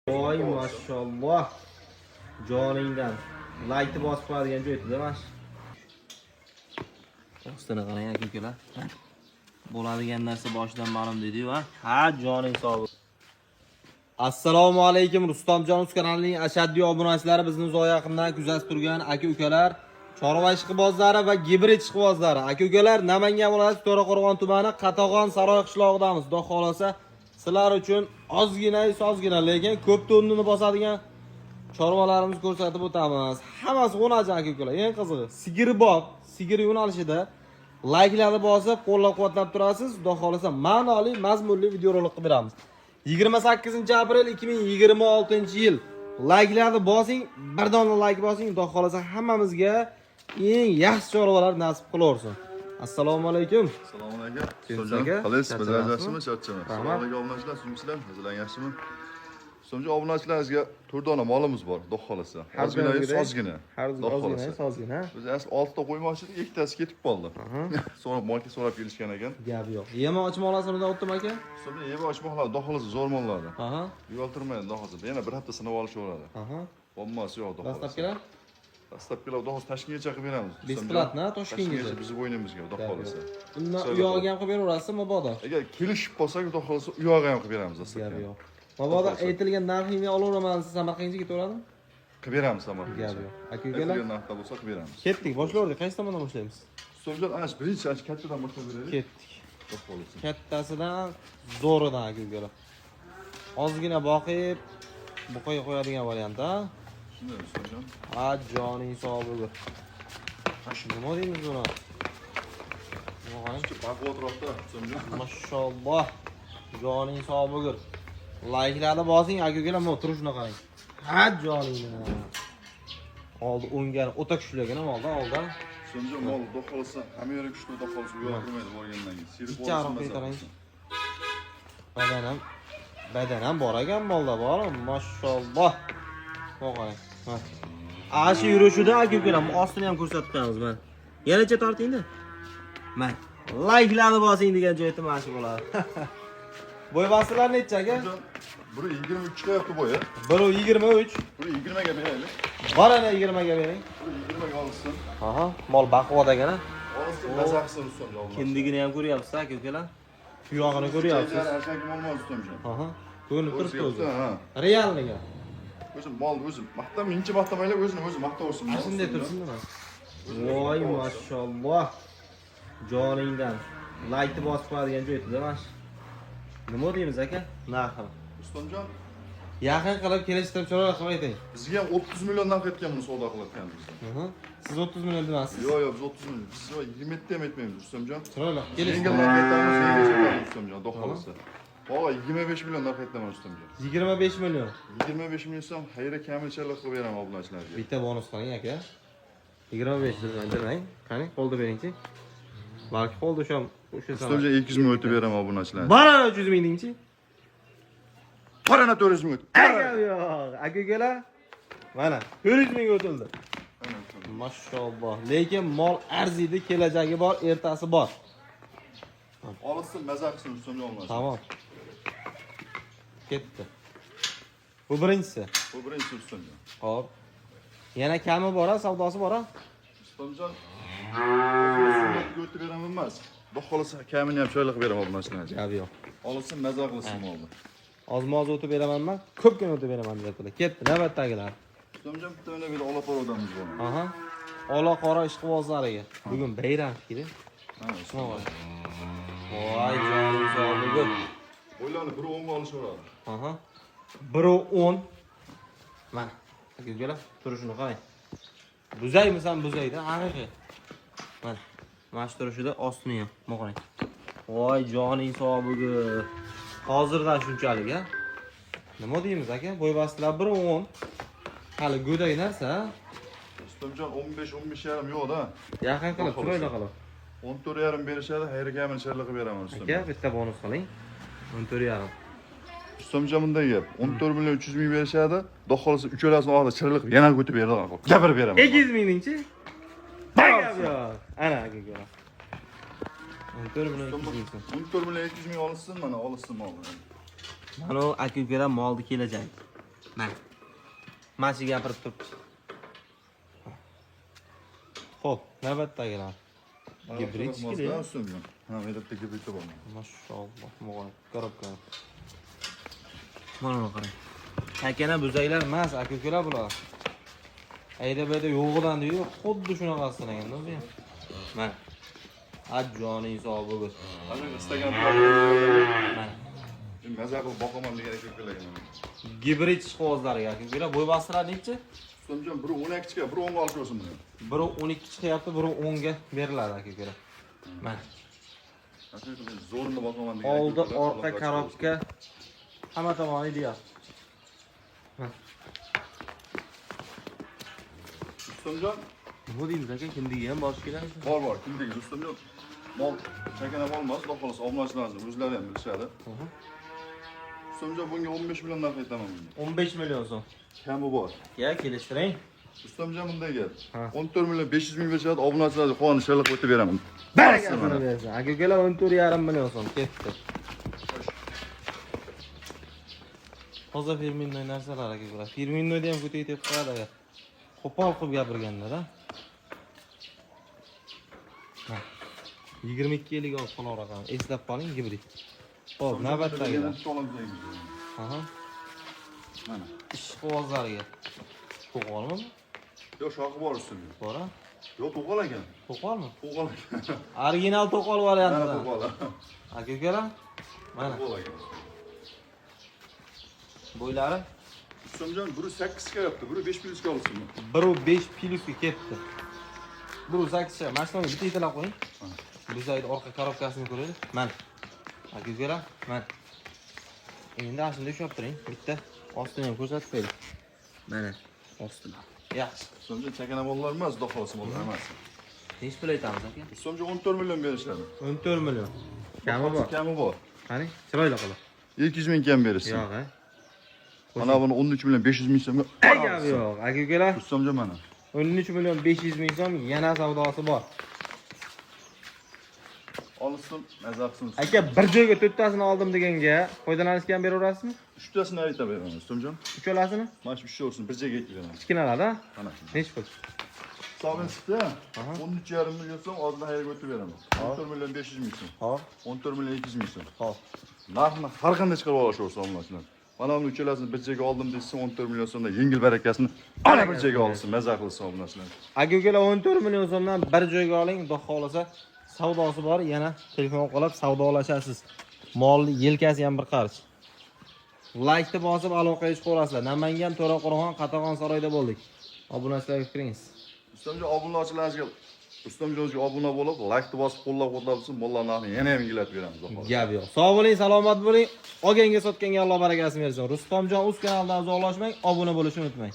Voy, mashalloh. Joningdan. Laykni bosib qo'yadigan joy aytdi mana shu. Ostini qarang, aka ukalar. Bo'ladigan narsa boshidan ma'lum deydi-yu, ha? Ha, joning sog'. Assalomu alaykum, Rustamjon Uz kanalining ashaddiy obunachilari, bizni uzoq yaqindan kuzatib turgan aka ukalar, chorva ishqibozlari va gibrid ishqibozlari. Aka ukalar, Namangan viloyati To'raqo'rg'on tumani Qatag'on saroy qishlog'idamiz. Xudo xolasa, sizlar uchun ozgina ozgina, lekin ko'p to'rnini bosadigan chorvalarimizni ko'rsatib o'tamiz. Hammasi o'nachi, aka ukalar. Eng qizig'i, sigirbop, sigir yo'nalishida layklarni bosib, qo'llab-quvvatlab turasiz. Xudo xolasa, ma'noli, mazmunli videorolik qilib beramiz. 28 aprel 2026-yil. Layklarni bosing, bir dona layk bosing, Xudo xolasa, hammamizga eng yaxshi chorvalar nasib qilaversin. Assalomu alaykum. Assalomu alaykum. Tinch Rustamjon, aka, qalaysiz? charchamasmi? Yaxshimi, charchamas? Rahmat. Assalomu alaykum, obunachilar, sizmisizlar? O'zlaring yaxshimi? Rustamjon, obunachilarimizga to'rt dona molimiz bor, xudo xolasa. Har Ozgina, doimgidek. ozgina. Har Xudo ozgina, xohlasa. ozgina. Biz asli oltita qo'ymoqchi edik, ikkitasi ketib qoldi. So'rab, molga so'rab kelishgan ekan. Gap yo'q. Yema ochmoqlasini undan o'tdim, aka. Rustamjon, yeb ochmoqlar, xudo xolasa, zo'r mollardi. Yo'qoltirmaydi, xudo xolasa. Yana bir hafta sinab olishaveradi. Bo'lmasa yo'q, xudo xolasa. Доставка lar? Доставка lar, xudo xolasa, Toshkentgacha qilib beramiz. Бесплатно, Toshkentgacha? Toshkentgacha bizni bo'ynimizga, xudo xolasa. Undan So'rab u yog'iga ham qilib beraverasiz mabodo. Agar kelishib qolsak, xudo xolasa, u yog'iga ham qilib beramiz Gap доставка. yo'q. Mabodo Xudo xohlasa. aytilgan narxingni olaveraman desa, Samarqandga ketaveradimi? Qilib beramiz Samarqandgacha. Gap yo'q. Aka ukalar, Aytilgan narxda bo'lsa, qilib beramiz. ketdik, boshlayverdik. Qaysi tomondan boshlaymiz? Rustamjon, ana shu birinchi, ana shu kattadan boshlab beraylik. Ketdik. Xudo xohlasa. Kattasidan, zo'ridan, aka ukalar. Ozgina boqib, buqaga qo'yadigan variant, ha? Shunday, Rustamjon. Ha, joning sog' bo'lgur. Nima deymiz buni? Nima, qarang. Baquvvatroqda, Rustamjon. Mashalloh. Joning sog' bo'lgur. Layklarni bosing, aka ukalar, mana turishini qarang. Ha, joningni. Oldi o'ngani o'ta kuchli ekan molda, oldi. Rustamjon, mol, xudo xohlasa, hamma yeri kuchli, xudo xohlasa, uyaltirmaydi borgandan keyin. Siyirib Ikki olsin, aroq maza qarang. qilsin. Badan ham, badan ham bor ekan molda, bor. Mashalloh. Mana qarang. Ha. Ana shu yurishida, aka ukalar, ostini ham ko'rsatib qo'yamiz mana. Yanacha tortingda. Mana. Layklarni bosing degan joyda mana shu bo'ladi. Bo'y-bastilar necha, aka? Rustamjon, biri 23 chiqyapti bo'yi. 1.23. Biri 20 ga beraylik. Bor, ana 20 ga bering. Biri 20 ga olsin. Aha, mol baquvvat ekan, ha. Olsin, maza qilsin, Rustamjon. Kindigini ham ko'ryapsiz, aka ukalar. Tuyog'ini ko'ryapsiz. Ashaki olmaz, Rustamjon. Aha. Ko'rinib turibdi o'zi. Ha. Реальный ga. O'zi mol o'zi maqtam, mincha maqtamaylar, o'zini o'zi maqtaversin. Ana shunday tursin nima? Voy, mashalloh. Joningdan. Laykni bosib qo'yadigan joy aytdi mana shu. Nima deymiz, aka? Narxini. Rustamjon, Yaqin qilib, kelishtirib, chiroyli qilib ayting. Bizga ham 30 million narx aytgan buni savdo qilayotganimizda. Siz 30 million demassiz. Yo'q, biz 30 million. Biz 27 ham aytmaymiz, Rustamjon. Chiroyli. Yengil Kelishtirib. narx aytamiz, yengil sotamiz, Rustamjon, xudo xohlasa. Bog'a 25 million narx aytaman, Rustamjon. 25 million. 25 million so'm xayri kamilchalik qilib beraman obunachilarga. Bitta bonus qiling, aka. 25 demang, demang. Qani, qo'lda beringchi. Balki qo'lda o'sha o'sha. Rustamjon, 200 ming o'tib beraman obunachilarga. Bor, 300 ming dengchi. Qorana 400 ming o'tib. Aka yo'q. Aka ukalar. Mana 400 ming o'tildi. Mashalloh. Lekin mol arziydi, kelajagi bor, ertasi bor. Olsin, maza qilsin, Rustamjon, olmasin. Tamom. Ketdi. Bu birinchisi. Bu birinchisi, Rustamjon. Xo'p. Yana kami bor, a, savdosi bor, a? Rustamjon, sunnatga o'tib beraman emas. Xudo xohlasa, kamini ham chiroyli qilib beraman obunachilarga. Gap yo'q. Olsin, maza qilsin molni. Ozma-oz o'tib beramanmi? Ko'pgina o'tib beraman deyaptilar. Ketdi, navbatdagilar. Rustamjon, bitta mana bu yerda ola odamimiz bor. Aha. Ola qora ishqibozlariga. Bugun bayram fikri. Ha, Voy. Voy, jonim sog'ligi. Bo'ylarni biri 10 ga olishaveradi. Aha. 1.10. Mana. Aka ukalar, turishini qarang. Buzaymisan, buzayda, haqiqiy. Mana. Mana shu turishida ostini ham, mana qarang. Voy, joning sog' bugun. Hozirdan shunchalik, a? Nima deymiz, aka? Bo'y-bastilar 1.10. Hali go'dak narsa, a? Rustamjon, 15, 15 yarim yo'q-da. Yaqin qilib, chiroyli qilib. 14 yarim berishadi, xayri kamilchalik qilib beraman, Aka, Rustamjon. bitta bonus qiling. 14,5. Rustamjon, bunday gap. 14 million 300 ming berishadi. Xudo xohlasa, uchalasini oxirida chiroyli qilib yana o'tib beradi. Gapirib beraman. 200 ming dengchi? Gap yo'q. Ana, aka ko'ra. 14 million 200 ming so'm. 14 million 200 ming olishsin, mana olishsin molni. Mana u aka ukalar molni kelajagi. Mana. Mana shu gapirib turibdi. Xo'p, navbatdagilar. Gibrid shekilli. Rustamjon. Ha, bitta gibrid bor. Mashalloh, muborak. Korobka. Mana buni qarang. Chakana buzaklar emas, aka-ukalar bular. Ayda-bayda yo'g'idan deydi, xuddi shunaqasidan ekanda bu ham. Mana. Ha, joning sog' bo'lsin. Ana istagan Mana. maza qilib boqaman degan aka-ukalarga mana. Gibrid ishqibozlariga aka-ukalar bo'y bostiradi nechi? Rustamjon, biri 12 chiqadi, biri 10 ga olib ko'rsin buni. Biri 12 chiqyapti, biri 10 ga beriladi aka-ukalar. Mana. Aka-ukalar zo'rini boqaman degan. Oldi, aka-ukalar, orqa Alloh korobka hamma tomoni ideal. Rustamjon, Nima deymiz aka, kimniki ham bosh keladi. bor bor, kim deydi Rustamjon? Mol chakana bo'lmas, xudo xohlasa obunachilarimiz o'zlari ham bilishadi. Rustamjon, bunga 15 million narx aytaman bunga. 15 million so'm. Kami bor. Ya kelishtiring. Rustamjon bunday gap. Ha. 14 million 500 ming berishadi, obunachilarga quvonishlarga qo'yib beraman. Barakasini bersin. Aka ukalar 14,5 million so'm ketdi. Toza firminnoy narsalar aka ukalar. Firminnoyda ham ko'tak tepib qo'yadi aka. Qo'pol qilib gapirganda-da. 22 ellik olib qo'l raqam. Eslab qoling, gibrid. Xo'p, navbatdagilar. Aha. Mana. Ishqibozlarga. To'qolmi? Yo'q, shoxi bor Rustamjon. Bor a? Yo'q, to'qol ekan. To'qolmi? To'qol ekan. Original to'qol Mana variantida. to'qol. Aka ukalar, mana To'qol ekan. bo'ylari Rustamjon, biri 8 chiqyapti, biri 5 plyusga olsin. 1.5 plyusga ketdi. 1.8 cha. Mana shuni bitta yetalab qo'ying. Buzaydi orqa korobkasini ko'raylik. Mana. Aka ukalar, mana. Endi ana shunday ushlab turing. Bitta ostini ham ko'rsatib qo'ying. Mana ostini. Yaxshi. Rustamjon, chakana mollar emas, xudo xohlasa mollar emas. Nechi pul aytamiz aka? Rustamjon 14 million berishadi. 14 million. Kami bor. Kami bor. Qani, chiroyli qilib. 200 ming kam berishsin. Yo'q, a? Mana buni 13 million 500 ming so'mga. Gap yo'q. Aka ukalar, Rustamjon mana. 13 million 500 ming so'm yana savdosi bor. Olsin, maza qilsin. Aka bir joyga to'rttasini oldim deganga foydalanishga ham beraverasizmi? Uchtasini aytib beraman Rustamjon. Uchalasini? Mana shu uchta olsin, bir joyga aytib beraman. Kichkinalar a? Mana. Nechi pul? Hisobini chiqdi. 13,5 million so'm ozgina xayrga o'tib beraman. 14 million 500 ming so'm. Hop, 14 million 200 ming so'm. hop. Narxni har qanday chiqarib olashaversin obunachilar. Mana buni uchalasini bir joyga oldim desa 14 million so'mdan yengil barakasini ana bir joyga olsin, maza qilsin obunachilar. Aka ukalar 14 million so'mdan bir joyga oling, xudo xohlasa savdosi bor, yana telefon qilib savdolashasiz. Molni yelkasi ham bir qarich. Laykni bosib aloqaga chiqaverasizlar. Namangan, To'raqo'rg'on, Qatag'on saroyida bo'ldik. Obunachilarga fikringiz. Rustamjon obunachilarga Rustamjonga obuna bo'lib, laykni bosib qo'llab-quvvatlab tursin, mollar narxini yana ham yengillatib beramiz. Xudo xohlasa. Gap yo'q. Sog' bo'ling, salomat bo'ling. Olganga sotganga Alloh barakasini bersin. Rustamjon uz kanalidan uzoqlashmang, obuna bo'lishni unutmang.